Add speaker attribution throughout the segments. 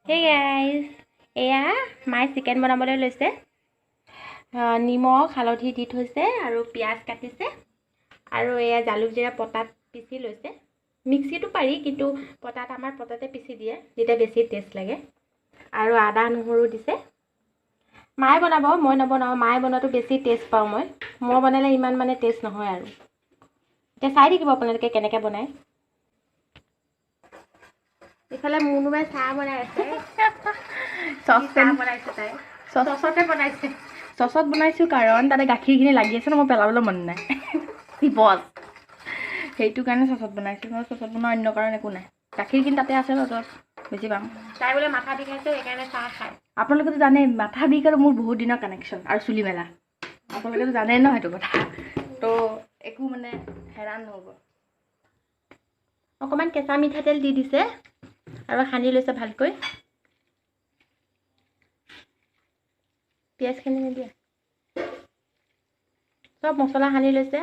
Speaker 1: Hey guys, এয়া মায়ে chicken বনাবলৈ লৈছে। নিমখ হালধি দি থৈছে আৰু পিঁয়াজ কাটিছে আৰু এয়া জালুক জিৰা পটাত পিচি লৈছে। মিক্সিটো পাৰি, কিন্তু পটাত আমাৰ পটাতে পিচি দিয়ে, তেতিয়া বেছি টেষ্ট লাগে। আৰু আদা নহৰু দিছে। মায়ে বনাব, মই নবনাওঁ। মায়ে বনোৱাটো বেছি টেষ্ট পাওঁ মই। মই বনালে ইমান মানে টেষ্ট নহয়। আৰু এতিয়া চাই থাকিব আপোনালোকে কেনেকৈ বনায়। ইফালে মুনুবাই চাহ বনাই আছে।
Speaker 2: চচপেন
Speaker 1: বনাইছে তাই, চচতে বনাইছে।
Speaker 2: চচত বনাইছোঁ কাৰণ তাতে গাখীৰখিনি লাগি আছে ন, মই পেলাবলৈ মন নাই বছ, সেইটো কাৰণে চচত বনাইছোঁ। মই চচত বনোৱা অন্য কাৰণ একো নাই, গাখীৰখিনি তাতে আছে ন, তো বেছি পাম।
Speaker 1: তাই বোলে মাথা বিষাইছে, সেইকাৰণে চাহ খায়।
Speaker 2: আপোনালোকেতো জানে মাথা বিষ আৰু মোৰ বহুত দিনৰ কানেকশ্যন আৰু চুলি মেলা, আপোনালোকেতো জানে ন সেইটো কথা, তো একো মানে হেৰাণ নহ'ব।
Speaker 1: অকণমান কেঁচা মিঠাতেল দি দিছে আৰু সানি লৈছে ভালকৈ। পিঁয়াজখিনি নিদিয়ে, চব মছলা সানি লৈছে।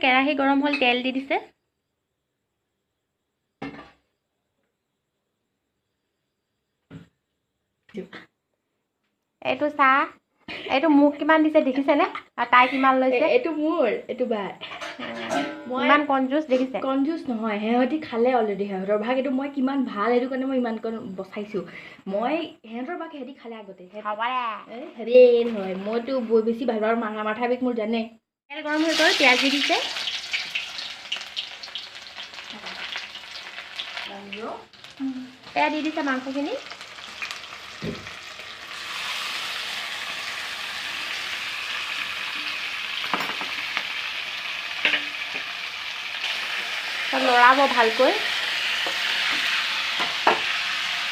Speaker 1: কেৰাহী গৰম হ'ল, তেল দি দিছে। এইটো চাহ, এইটো মোক কিমান দিছে দেখিছেনে? আৰু তাই কিমান লৈছে?
Speaker 2: এইটো মোৰ, এইটো বাই।
Speaker 1: ইমান কনজুচ দেখিছে?
Speaker 2: কনজুচ নহয়, সিহঁতি খালে অলৰেডি সিহঁতৰ ভাগ। এইটো মই কিমান ভাল, সেইটো কাৰণে মই ইমানকণ বচাইছোঁ। মই সিহঁতৰ ভাগ সিহঁতি খালে আগতে। হেৰি নহয়, মইতো বেছি ভাল আৰু মাথা বিষ মোৰ জানে।
Speaker 1: তেল গৰম হৈ গ'ল, পিঁয়াজ দি দিছে। এয়া দি দিছে মাংসখিনি। লৰাব ভালকৈ,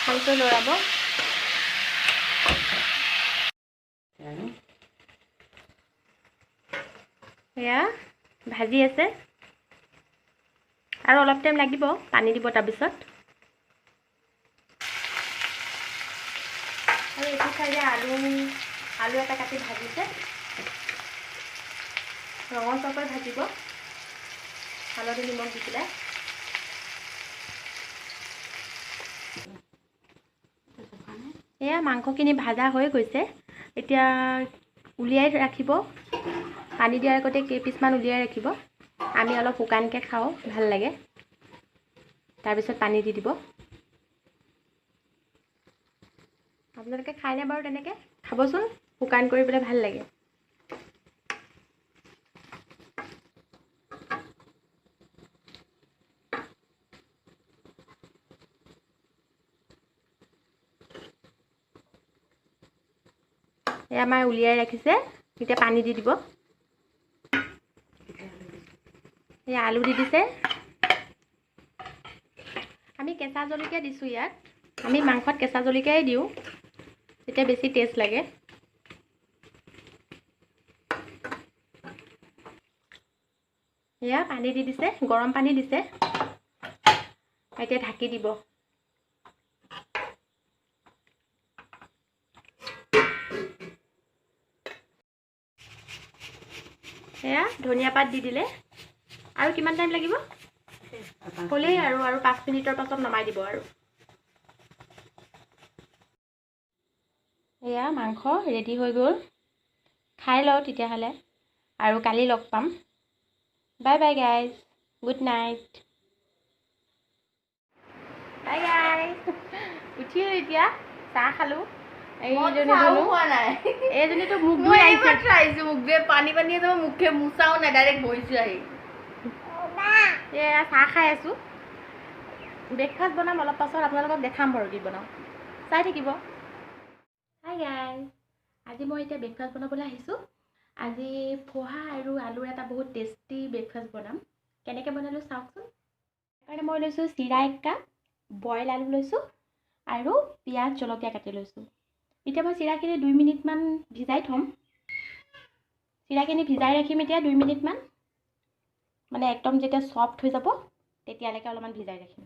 Speaker 1: ভালকৈ লৰাব। এয়া ভাজি আছে আৰু অলপ টাইম লাগিব, পানী দিব তাৰপিছত। আৰু এইটো চাইডে আলু এটা কাটি ভাজিছে, ৰঙচুৱাকৈ ভাজিব হালধি নিমখ দি পেলাই। এয়া মাংসখিনি ভাজা হৈ গৈছে, এতিয়া উলিয়াই ৰাখিব। পানী দিয়াৰ আগতে কেইপিচমান উলিয়াই ৰাখিব। আমি অলপ শুকানকৈ খাওঁ, ভাল লাগে। তাৰপিছত পানী দি দিব। আপোনালোকে খায়নে বাৰু তেনেকৈ? খাবচোন, শুকান কৰি পেলাই ভাল লাগে। এয়া মায়ে উলিয়াই ৰাখিছে, এতিয়া পানী দি দিব। এয়া আলু দি দিছে। আমি কেঁচা জলকীয়া দিছোঁ ইয়াত। আমি মাংসত কেঁচা জলকীয়াই দিওঁ, তেতিয়া বেছি টেষ্ট লাগে। এয়া পানী দি দিছে, গৰম পানী দিছে। এতিয়া ঢাকি দিব। এয়া ধনিয়া পাত দি দিলে। আৰু কিমান টাইম লাগিব? হ'লেই আৰু, আৰু 5 মিনিটৰ পাছত নমাই দিব। আৰু এয়া মাংস ৰেডি হৈ গ'ল। খাই লওঁ তেতিয়াহ'লে, আৰু কালি লগ পাম। Bye bye guys, good night. Bye guys. উঠিলোঁ এতিয়া, চাহ খালোঁ। এইজনীতো মুখ ধুই আহিছে,
Speaker 2: মুখ ধুই পানী পানী মুখে মোচাও নাই, ডাইৰেক্ট বহিছোঁ আহি।
Speaker 1: এয়া চাহ খাই আছোঁ। ব্ৰেকফাষ্ট বনাম অলপ পাছত, আপোনালোকক দেখাম বাৰু কি বনাওঁ, চাই থাকিব। হাই গাইজ, আজি মই এতিয়া ব্ৰেকফাষ্ট বনাবলৈ আহিছোঁ। আজি পোহা আৰু আলুৰ এটা বহুত টেষ্টি ব্ৰেকফাষ্ট বনাম। কেনেকৈ বনালোঁ চাওকচোন। সেইকাৰণে মই লৈছোঁ চিৰা 1 কাপ, বইল আলু লৈছোঁ আৰু পিঁয়াজ জলকীয়া কাটি লৈছোঁ। এতিয়া মই চিৰাখিনি 2 মিনিটমান ভিজাই থ'ম। চিৰাখিনি ভিজাই ৰাখিম এতিয়া 2 মিনিটমান, মানে একদম যেতিয়া চফ্ট হৈ যাব তেতিয়ালৈকে অলপমান ভিজাই ৰাখিম।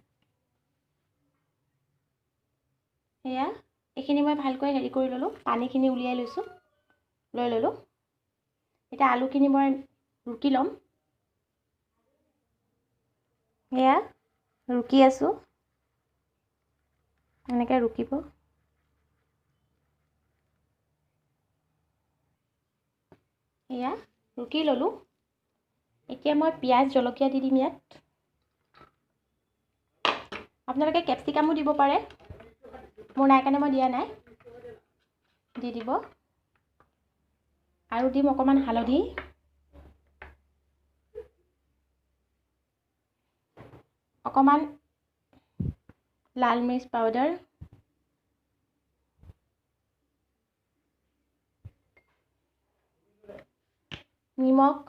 Speaker 1: সেয়া এইখিনি মই ভালকৈ হেৰি কৰি ল'লোঁ, পানীখিনি উলিয়াই লৈছোঁ, লৈ ল'লোঁ। এতিয়া আলুখিনি মই ৰুকি ল'ম। এয়া ৰুকি আছোঁ, এনেকৈ ৰুকিব। এয়া ৰুকি ল'লোঁ। এতিয়া মই পিঁয়াজ জলকীয়া দি দিম ইয়াত। আপোনালোকে কেপচিকামো দিব পাৰে, মোৰ নাই কাৰণে মই দিয়া নাই, দি দিব। আৰু দিম অকণমান হালধি, অকণমান লাল মিৰ্চ পাউডাৰ, নিমখ।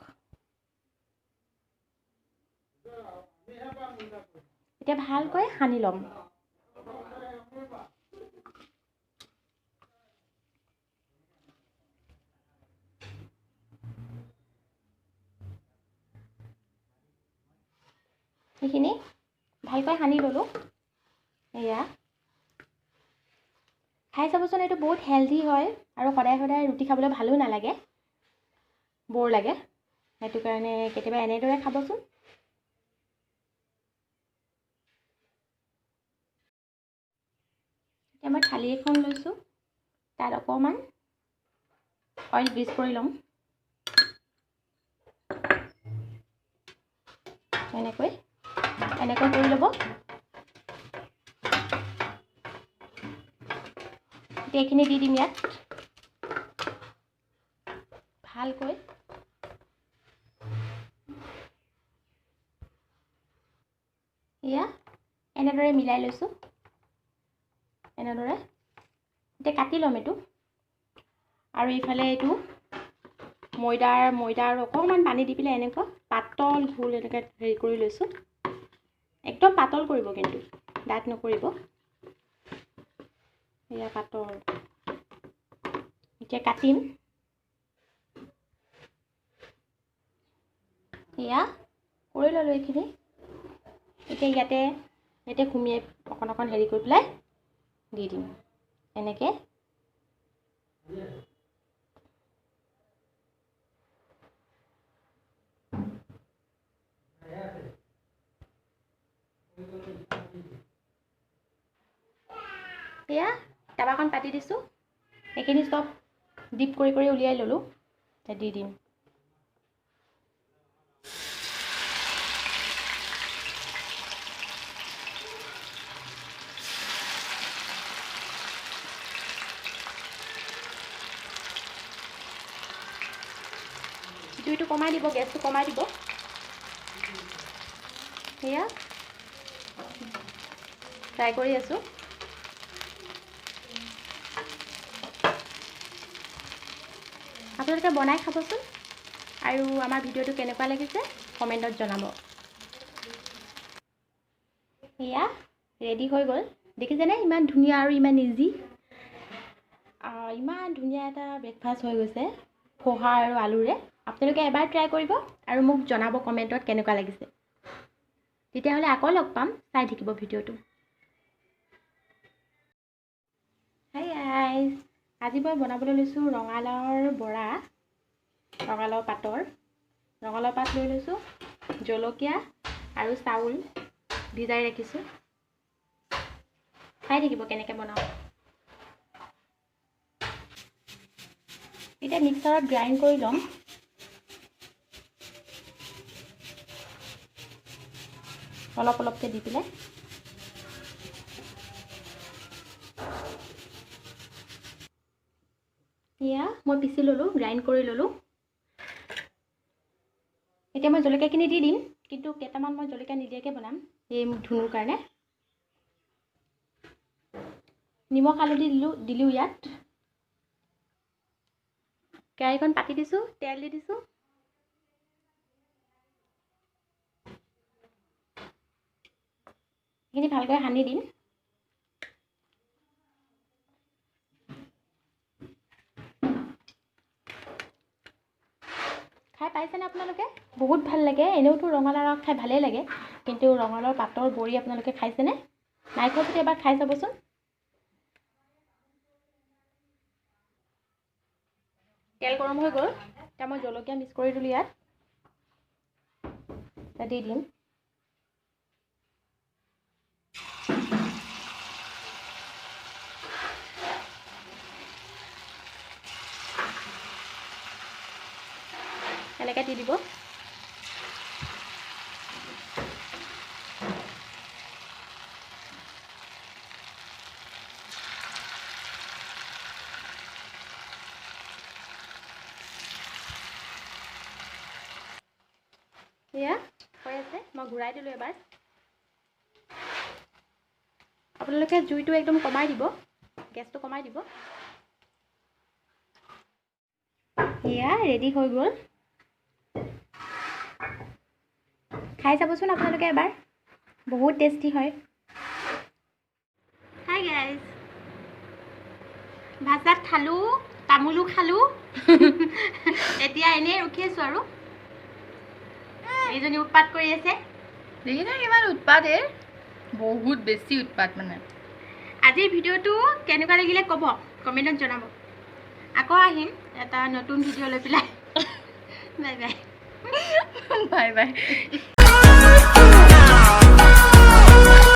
Speaker 1: এতিয়া ভালকৈ সানি ল'ম। সেইখিনি ভালকৈ সানি ল'লোঁ। এয়া খাই চাবচোন, এইটো বহুত হেল্ডি হয় আৰু সদায় সদায় ৰুটি খাবলৈ ভালো নালাগে, বৰ লাগে, সেইটো কাৰণে কেতিয়াবা এনেদৰে খাবচোন। এতিয়া মই থালি এখন লৈছোঁ, তাত অকণমান অইল গ্ৰীজ কৰি ল'ম এনেকৈ এনেকৈ কৰি ল'ব। এতিয়া এইখিনি দি দিম ইয়াত ভালকৈ। এয়া এনেদৰে মিলাই লৈছোঁ, এনেদৰে। এতিয়া কাটি ল'ম এইটো। আৰু এইফালে এইটো ময়দা আৰু অকণমান পানী দি পেলাই এনেকুৱা পাতল ঘোল এনেকৈ হেৰি কৰি লৈছোঁ। একদম পাতল কৰিব কিন্তু, ডাঠ নকৰিব। এয়া পাতল। এতিয়া কাটিম। এয়া কৰি ল'লোঁ এইখিনি। এতিয়া ইয়াতে ইয়াতে সুমিয়াই অকণ অকণ হেৰি কৰি পেলাই দি দিম এনেকৈ। এয়া টাৱাখন পাতি দিছোঁ, এইখিনি চব ডিপ কৰি কৰি উলিয়াই ল'লোঁ, এতিয়া দি দিম। জুইটো কমাই দিব, গেছটো কমাই দিব। সেয়া ট্ৰাই কৰি আছোঁ। আপোনালোকে বনাই খাবচোন আৰু আমাৰ ভিডিঅ'টো কেনেকুৱা লাগিছে কমেণ্টত জনাব। এয়া ৰেডি হৈ গ'ল, দেখিছেনে ইমান ধুনীয়া আৰু ইমান ইজি, ইমান ধুনীয়া এটা ব্ৰেকফাষ্ট হৈ গৈছে পহা আৰু আলুৰে। আপোনালোকে এবাৰ ট্ৰাই কৰিব আৰু মোক জনাব কমেণ্টত কেনেকুৱা লাগিছে। তেতিয়াহ'লে আকৌ লগ পাম, চাই থাকিব ভিডিঅ'টো। হাই গাইজ, আজি মই বনাবলৈ লৈছোঁ ৰঙালাওৰ বৰা, ৰঙালাও পাতৰ। ৰঙালাও পাত লৈ লৈছোঁ, জলকীয়া আৰু চাউল ভিজাই ৰাখিছোঁ। চাই থাকিব কেনেকৈ বনাওঁ। এতিয়া মিক্সাৰত গ্ৰাইণ্ড কৰি ল'ম। অলপ অলপকৈ দি পেলাই। এয়া মই পিচি ল'লোঁ, গ্ৰাইণ্ড কৰি ল'লোঁ। এতিয়া মই জলকীয়াখিনি দি দিম, কিন্তু কেইটামান মই জলকীয়া নিদিয়াকৈ বনাম এই ধুনুৰ কাৰণে। নিমখ হালধি দিলোঁ ইয়াত। কেৰাহীখন পাতি দিছোঁ, তেল দি দিছোঁ। এইখিনি ভালকৈ সানি দিম। খাই পাইছেনে আপোনালোকে? বহুত ভাল লাগে। এনেওতো ৰঙালাও আগ খাই ভালেই লাগে, কিন্তু ৰঙালাও পাতৰ বৰি আপোনালোকে খাইছেনে? নাই খোৱা যদি এবাৰ খাই চাবচোন। তেল গৰম হৈ গ'ল, এতিয়া মই জলকীয়া মিক্স কৰি দিলোঁ ইয়াত, দি দিম। এনেকৈ দি দিব। এয়া হৈ আছে, মই ঘূৰাই দিলোঁ এবাৰ। আপোনালোকে জুইটো একদম কমাই দিব, গেছটো কমাই দিব। এয়া ৰেডি হৈ গ'ল। খাই চাবচোন আপোনালোকে এবাৰ, বহুত টেষ্টি হয়। হাই গাইজ, ভাত চাত খালোঁ, তামোলো খালোঁ, এতিয়া এনেই ৰখি আছোঁ আৰু। এইজনী উৎপাত কৰি আছে,
Speaker 2: দেখিছা কিমান উৎপাত, এই বহুত বেছি উৎপাত মানে।
Speaker 1: আজিৰ ভিডিঅ'টো কেনেকুৱা লাগিলে ক'ব, কমেণ্টত জনাব। আকৌ আহিম এটা নতুন ভিডিঅ' লৈ পেলাই। Bye bye.
Speaker 2: Bye bye.